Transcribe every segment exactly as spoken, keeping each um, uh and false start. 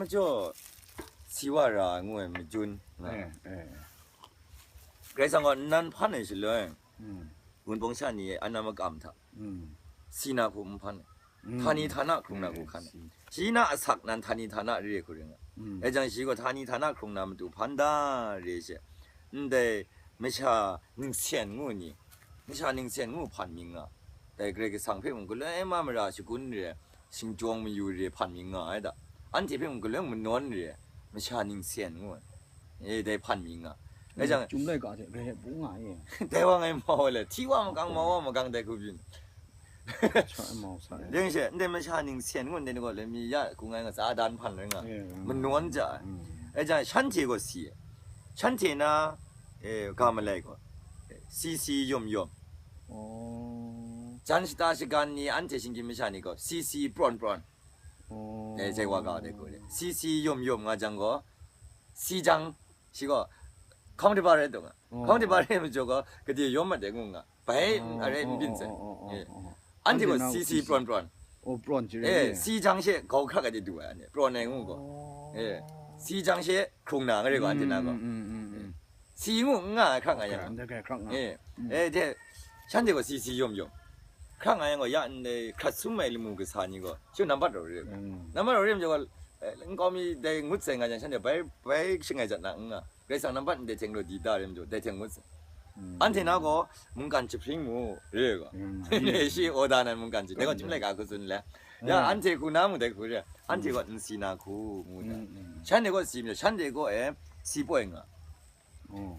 Jaw, si wa ra ngu ai majun nga. Eh, eh. Karai Kasang gaw nnan hpan ai shaloi, mm, wunpawng sha ni a na makam hta, mm, si na hku n hpan ai. Mm. Htani htana hkrung na hku hkan ai. Eh, si. Shi na asak nan htani htana re hku ring ai. Mm. Rai jang, shi gaw htani htana hkrung na matu hpan da re she, ndai masha ningsen ngu ni, masha ningsen ngu hpan mying nga. Dai Karai Kasang hpe mung galoi ma mara shagun re, shingjawng mayu re hpan mying nga ai da. Anhte hpe mung galoi manawn re, masha ningsen ngu ai. E, dai hpan mying nga. Rai jang, Chyum laika hte re bung nga e. Dai wa ngai mau le, hti wa makang, mau wa makang, dai hku byin. Cha mau sa e. Deng she, ndai masha ningsen ngu ndai ni gaw, le mi ya hku ngai nga, tsa dan hpan rai nga. E, manawn ja ai. Mm. Rai jang, shanhte gaw si ai. Shanhte na, e, ga malai gaw, si si yawm yawm. Oh. Jan shata shagan ni, anhte shinggyim masha ni gaw, si si prawn prawn. Oh. E, jai wa ga de hku re. Si si yawm yawm nga jang gaw, si jang, shi gaw, hkawng daba rai dung nga. Oh. Hkawng daba rai majaw gaw, gade yawm mat de ngu nga. Bai, oh, are, oh, n byin oh, sai. Oh, oh, oh, eh, oh. Anhte gaw anhte na si si si prawn prawn. Oh, prawn chire. Eh, si jang she gau hkrak ai de du ai, anhte. Prawn ai ngu gaw. Oh. Eh, si jang she hkrung na, nga re gaw, anhte na gaw. Mm, mm, mm, mm. Si ngu n nga ai hkrak nga yang. Anhte hkrak nga. Eh, mm, eh, de, shanhte gaw si si yawm yawm. Hkrak nga yang gaw, ya ndai hkrat sum ai lamu kasa ni gaw, shi nambat rau re. Mm. Nambat rau re majaw gaw, eh, nkau mi dai ngut sai nga jang, shanhte bai, bai shangai jat na n nga. Karai Kasang nambat ndai hte galaw di da re majaw, dai hte ngut sai. Mm. Anhte na gaw, mungkan jahpring mu, re gaw. Mm. Shi oda nan mungkan jahpring. Dai gaw, mm, Chyum laika hku tsun le. Ya, mm, anhte hku na mung dai hku re. Anhte gaw n si na hku ngu da. Mm, mm. Shanhte gaw si majaw, shanhte gaw, eh, si poi nga. Oh.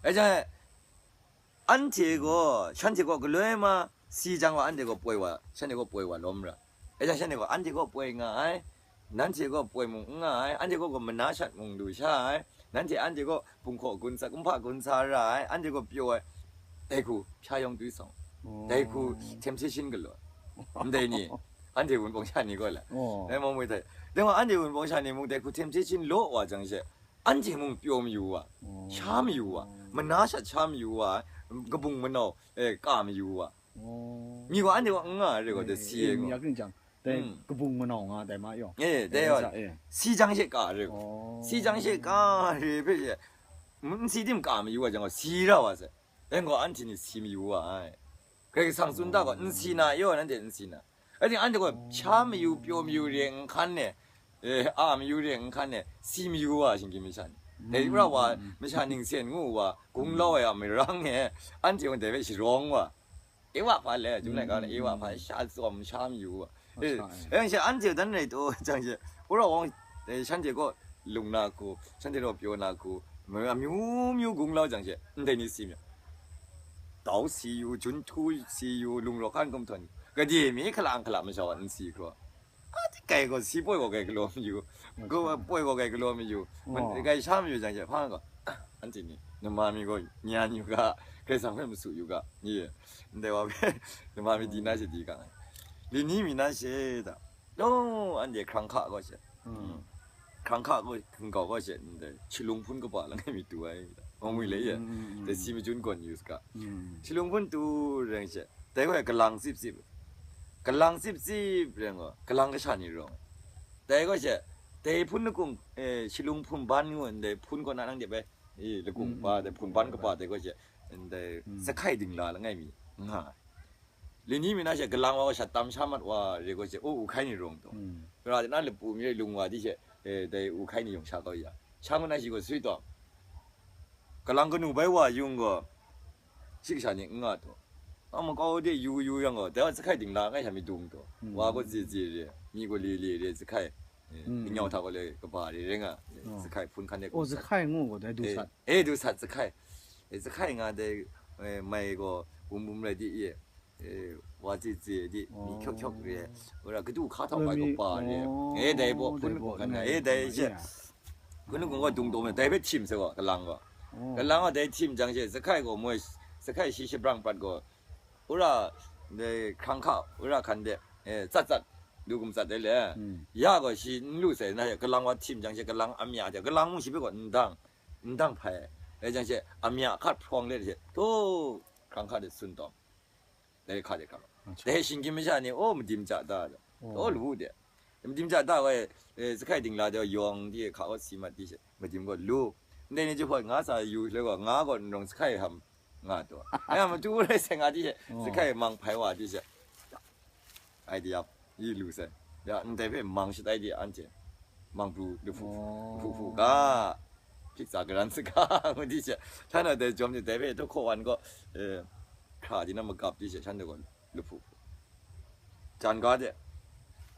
Rai jang, anhte gaw, shanhte gaw galoi ma si jang wa, anhte gaw poi wa, shanhte gaw poi wa lawm ra. Rai jang, shanhte gaw, anhte gaw poi nga ai, nanhte gaw poi mung n nga ai, anhte gaw gaw mana shat mung lu sha ai, nanhte anhte gaw bunghkaw gun sa, kumhpa gun sa ra ai, anhte gaw pyaw ai, dai hku hpya yawng twi sawng, oh, dai hku temptation galaw, ndai ni, anhte wunpawng sha ni gaw la, oh, dai mawng mui dai, dai wa anhte wunpawng sha ni mung dai hku temptation law wa jang she, anhte mung pyaw mayu wa, oh, sha mayu wa, mana shat sha mayu wa, kabung manau, eh, ka mayu wa. Oh. Mi gaw anhte gaw n nga ai re gaw, eh, dai si eh, ai mi gaw. Ya kring jang, dai, mm, kabung manau nga dai ma yaw. Eh, dai, eh, yaw. Sa, eh. Si jang she ka ai re gaw. Oh. Si jang she ka ai re hpe she, n si tim ka mayu wa jang gaw, si ra wa sai. Dai gaw anhte ni si mayu wa ai. Karai Kasang tsun da gaw, oh, n si na yaw, nanhte n si na. Rai timung, anhte gaw sha mayu, pyaw mayu re n hkan ne, eh, a mayu re n hkan ne, si mayu wa, shinggyim masha ni. Dai, mm, ra wa, mm, masha ningsen ngu wa, gunglau ai a marang e, anhte mung dai hpe sharawng wa. Ewa hpa le, Chyum laika na, mm, ewa hpa, mm, sha tsawm sha mayu wa. Eh, sha, eh, yang she, anhte dan rai taw, jang she, wora wang, eh, shanhte gaw lung na hku, shanhte gaw pyaw na hku, ma-, amyu myu gunglau jang she, ndai ni si mayu. Dau si yu, jun htu si yu, lung raw hkan gumhtawn yu, gade mi hkala hkala masha wa n si hkra. A, ti kai gaw si poi gaw kai galaw mayu, gaw poi gaw kai galaw mayu, man, oh, kai sha mayu jang she, hpa gaw, anhte ni, nama mi gaw nyan yu ga, Karai Kasang hpe masu yu ga, ye, ndai wa hpe, nama mi di na she di ga, li ni mi na she da. Oh, anhte hkrang hka gaw she. Hmm. Hkrang hka gaw, hkungkau gaw she, ndai, shalung hpun kaba langai mi tu ai, mawng mi le ye. Hmm, hmm, hmm. Dai si majun gawn yu saga. Hmm. Shalung hpun tu reng she, dai gaw galang tsip tsip. Galang tsip tsip reng gaw, galang kasha ni rawng. Dai gaw she, dai hpun lakung, eh, shalung hpun ban ngu ndai hpun kaw na nang dep ai, eh, lakung, hmm, ba, dai hpun ban kaba dai gaw she, ndai, hmm, sahkai dingla langai mi nga ai. Lini mi na she galang wa, wa shat tam sha mat wa re gaw she, o, u hkai ni rawng taw. Mm. Ra de na lapu mi rai lung wa di she, eh, dai u hkai ni yawng sha kau ya. Sha ngu na shi gaw sui taw. Galang kanu bai wa yung gaw, shi kasha ni n nga taw. A makau de yu yu yang gaw, dai wa zahkai dingla ngai sha mi dung taw. Mm. Wa gaw zi zi re, mi gaw li li re zahkai. Eh, mm, kanyau hta gaw le kaba re re nga. Oh. Zahkai hpun hkan de. Oh, zahkai ngu gaw dai du sat. Eh, eh, du sat zahkai. Eh, zahkai nga dai, eh, mai gaw bum bum rai di ye. Eh, wa tse tse di, mi hkyok hkyok re, wora kadu hka htau bai kaba re. Eh, dai baw hpun hpun hkan na, eh, dai she. Hpun hpun gaw dung dum, dai hpe htim sai gaw, galang gaw. Galang gaw dai htim jang she, zahkai gaw moi, zahkai shi shabrang prat gaw, wora, dai hkrang hka, wora hkan de, eh, tsat tsat, du gum tsat ai le. Ya gaw shi n lu sai, na galang wa htim jang she, galang amya hte, galang mung shi hpe gaw n dang, n dang hpai. Rai jang she, amya hkat hprawng let she, to, hkrang hka de tsun tawm. Dai hka de hkrang. Dai shinggyim masha ni, o, madim ja da, da. O, lawu de. Madim ja da wai, eh, sahkai dingla de yawng di hka awt si mat di she, madim gaw lu. Ndai ni jahpawt nga sa yu le gaw, nga gaw nrung sahkai ham nga taw. Aya matu rai sai nga di she, Oh. sahkai mang hpai wa di she. Ai di yap, yi lu sai. Ya, ndai hpe mang shatai di anhte. Mang pru, lu hpu, Oh. hpu hpu ga. Hpik tsa garan saga, ngu di she. Shan dai jawm ni dai hpe, tu hkaw wan gaw, eh, hkra di na magap di she, shan dai gaw. Lu hpu hpu. Jan ga de.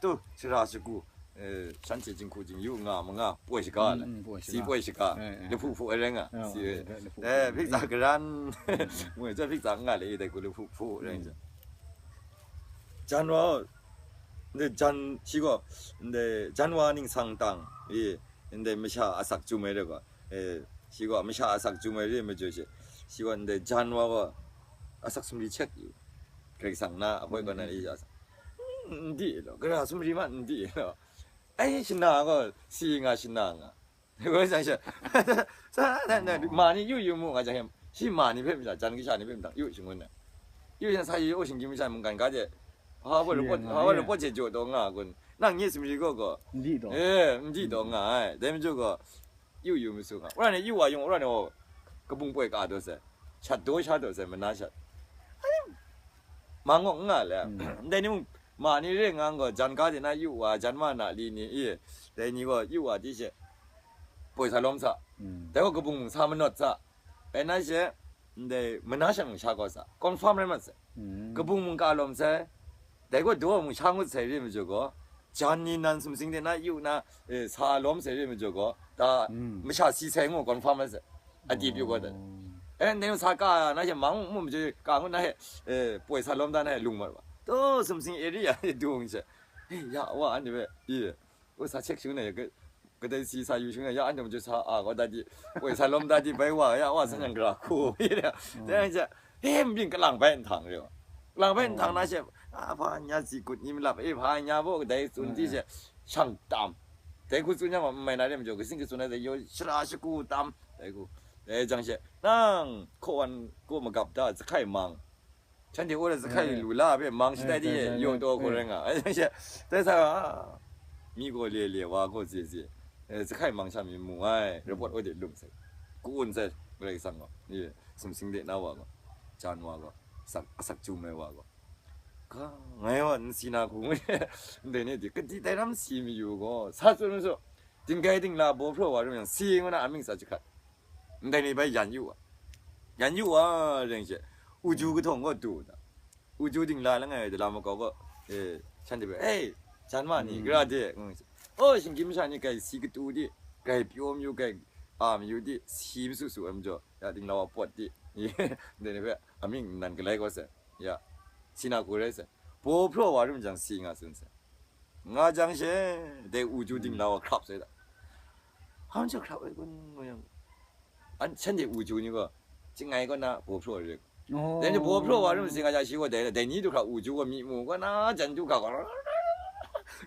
Tu, shara shagu, eh, shanhte jinghku jingyu nga ma nga, poi shaga Mm, le. mm, poi Si shaga. poi shaga. Eh, eh. Lu hpu hpu ai rai nga. Oh, Si, eh, eh, lu hpu eh, hpu. hpik tsa garan. Mm, mm. Mwe, hpik tsa nga le, dai ku lu hpu hpu rai Mm. ja. Jan wa, ndai jan, shi gaw, ndai jan wa ning sang tang, eh, ndai masha asak jum ai re gaw, eh, shi gaw masha asak jum ai re majaw she, shi gaw ndai jan wa gaw asak sumri chek yu. Karai Kasang na, ahoi kaw na Mm. i asak. N di lo, gara sumri ma n di lo. Ai, shana gaw, si nga shana nga. Woi jang she, sa, na, na, ma ni yu yu mu nga jang she, shi ma ni hpe mada, jan kasha ni hpe mada, yu shangun na. Yu shan sa yu, o shinggyim masha mungkan ga de, hpa wa Shi report, nga hpa wa ye. report je jaw taw nga kun. Nang nye sumri gaw gaw, N di taw. eh, n di taw nga ai. Dai majaw gaw, yu yu masu nga. Wora ni yu wa yung, wora ni o, kabung poi ka daw sai. Shat daw sha daw sai, mana shat. Ai, ma ngawk n nga le. Mm. Ndai ni mung, ma ni re nga gaw, jan ga de na yu wa, jan ma na li ni, i, dai ni gaw yu wa di she, poi sa lawm sa. Mm. Dai gaw kabung mung sa manawt sa. Bai na she, ndai mana shat mung sha kau sa. Confirm rai mat sai. Mm. Kabung mung ka lawm sai. Dai gaw daw mung sha ngut sai re majaw gaw, jan ni nan sumsing de na yu na, eh, sa lawm sai re majaw gaw, da Mm. masha si sai ngu confirm rai sai. A di pyu gaw da. Oh. Eh, ndai sa ka na she mang mu majaw ka ngut na he, eh, poi sa lawm da na he lung mat wa. To sumsing area e dung she. Eh, ya wa, an de we, i, o sa check shu na ye, kadai si sa yu shu na, ya an de majaw sa a gaw da di, poi sa lawm da di bai wa, ya wa sa nyang gra ku. Dai she, he, mbyin kalang bai nhtang re wa. Kalang bai nhtang na she, a, hpa nya si kut ni malap, e, hpa nya bo kadai tsun di she, shang tam. Dai hku tsun yang ma, n mai na re majaw, kasin katsun ai dai yaw shara shagu tam, dai hku. Dai jang she, nang, hkaw wan, kaw magap da, sahkai mang. Shanhte wora sahkai Eh. lu la hpe mang shatai Eh, di dai, dai, yaw dai, taw hku eh. rai nga. Ai jang she, dai sa, a, mi gaw le le, wa gaw ze ze. Eh, sahkai mang sha mi mu ai, report woi de lung sai. Ku-un sai, Karai Kasang gaw. Ye, sumsing de na wa gaw. Jan wa gaw. Sak, asak jum ai wa gaw. Ka, ngai wa n si na hku ngu, ndai ni di, kadi dai ram si mayu gaw, sa tsun masu, dinggai dingla baw hpraw wa rum yang, si ngu na amying tsa jahkrat. Ndai ni bai yan yu wa. Yan yu wa, ring she, uju kahtawng gaw du na. Uju dingla langai ai dalam makau gaw, eh, shanhte bai, "Ei, jan ma ni, Mm. gara de," ngu she. "O, shinggyim masha ni grai si katu di, grai pyaw mayu, grai a mayu di, si masu su ai majaw, ya dingla wa pawt di." Ndai ni bai, amying nan galai gaw sai. Ya, si na hku rai sai. Baw hpraw wa rum jang si nga tsun sai. Nga jang she, dai uju dingla wa hkrap sai da. Hpa majaw hkrap ai kun, ngu yang. An, shanhte uju ni gaw, chyangai kaw na baw hpraw ai rai. Oh. Dai ni baw hpraw wa rum si nga jang shi gaw dai, dai ni du hkra uju gaw myi mu kaw na, jan du hkra gaw,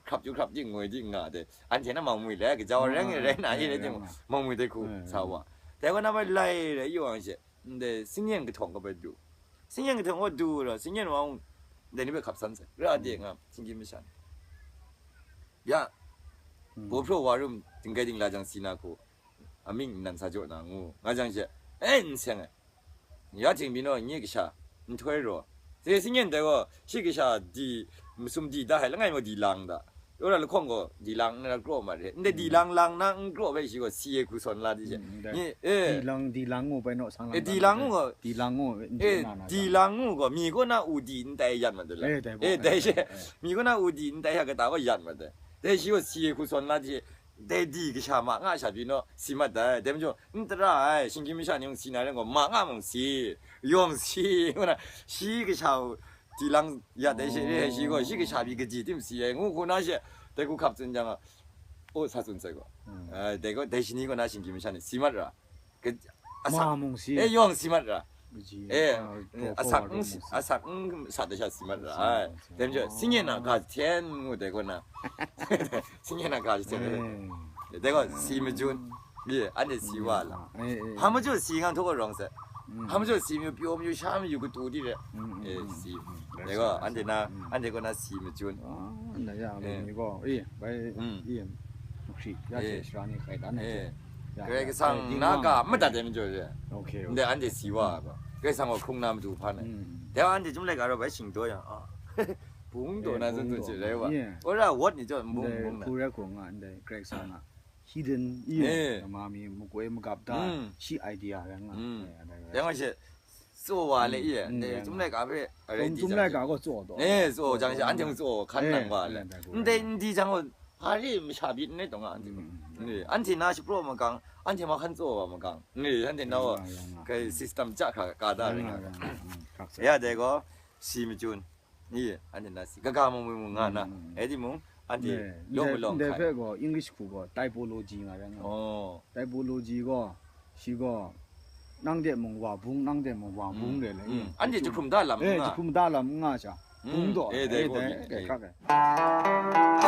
hkrap ju hkrap di ngoi di nga dai. Anhte na mang mwi lai, kaja wa rai ngai rai na, Oh, ye rai oh, timung, oh. mang mwi dai hku Oh, sa oh. wa. Dai kaw na bai lai rai yu ang she. Ndai singyen kahtawng kaw bai du. Singyen kahtawng kaw du ra, singyen wa mung, ndai ni bai hkap san sai. Ra de nga, singgyim masha ni. Ya, Hmm. baw hpraw wa rum, dinggai dingla jang si na hku, amying nan sa jaw na ngu, nga jang she, "E, n seng ai. Ya ting byin naw, nye kasha, nhtoi raw." Se singyen dai gaw, shi kasha di, masum di da hai, langai maw di lang da. Yawra lahkawng gaw, di lang n na kraw mat re. Ndai di Mm. lang lang na n kraw bai shi gaw, si ai hku sawn la di she. Mm, ndai. Nye, eh. Di lang, di lang ngu bai naw sang Eh, lang di lang ngu gaw. Di lang ngu, n Eh, na na di lang. lang ngu gaw, mi kaw na u di n tai yan mat dai la. Eh, dai Eh, baw, dai eh, she. eh, eh. Mi kaw na u di n tai ya kata gaw yan mat dai. Dai shi gaw si ai hku sawn la di she. Dai di kasha ma nga sha byin naw, si mat dai. Dai majaw, n tara ai, shinggyim masha ni mung si na rai gaw, ma nga mung si. Yawng si, ngu na, shi kasha u, di lang ya dai she, Oh. shi gaw, shi kasha pyi kaji tim si ai, ngu hku na she, dai hku hkap tsun jang a, o, sa tsun sai gaw. Hmm. Ah, dai gaw, dai shani gaw na shinggyim masha ni si mat ra. Ka-, asak, Ma mung si. eh, yawng si mat ra. Kaji, Eh, ah, mm, paw, asak paw, n, mung si. asak n sa dai sha si mat ra Si ai. mat, si Dai majaw, mat. singyen na ga jahten ngu dai gaw na. Singyen na ga jahten. Eh. Dai gaw si majun. Ye, anhte si wa la. Eh, eh, Hpa eh. majaw si ngang htaw gaw rawng sai. Hpa majaw si mayu, pyaw mayu, sha mayu, katu di re. Eh, si. Dai gaw, anhte na, anhte kaw na si machun. Ndai ya, eh, ni gaw, eh, bai, mm, eh, makri, ya, eh, ce, sara ni kai dan na, eh, ce. Ya, Karai ya, Kasang eh, na ka, madat ai majaw re. Okay, okay. Ndai anhte si wa gaw. Karai Kasang gaw hkrung na matu hpa na. Mm. Dai wa anhte chyum laika rau bai shingdaw yang, ah. Bung daw na zun zun ce rai wa. Yeah. Ora wat ni jaw bung bung na. Hku rai hku nga ndai Karai Kasang a hidden, eh, ma mi makoi magap da, mm, shi idea rai nga. Mm. Eh, dai rai. Yang wa she, tsaw wa le, mm, eh, mm, ne, yeah, chyum laika hpe, rai di chyum jang laika she, gaw tsaw daw. Eh, tsaw jang she, anhte mung tsaw hkan, eh, nang wa le. Ndai n di jang gaw, hpa ri masha byin n rai taw nga, anhte. Mm, mm, mm. Ne, anhte na shapraw magang, anhte ma hkan tsaw wa magang. Ne, anhte na wa, ya nga, ya nga, kai system ja hkra ka da rai nga. Ya nga, ya nga, mm, hkrak sai. Ya dai gaw, si machun. Ni, anhte na si, kaga mung mung nga na. Mm, mm. Eh, timung, anhte, ne, yawng ndai, malawng ndai hkai. Hpe gaw, English hku gaw, typology nga rai nga. Oh. Typology gaw, shi gaw, nang de mung wa bung, nang de mung wa bung, mm, re le, mm, eh, anhte jahkrum da lam, eh, nga. Jahkrum da lam nga sha. Mm, bung daw, eh, dai, eh, gaw dai, ni, eh, eh, hkrak ai.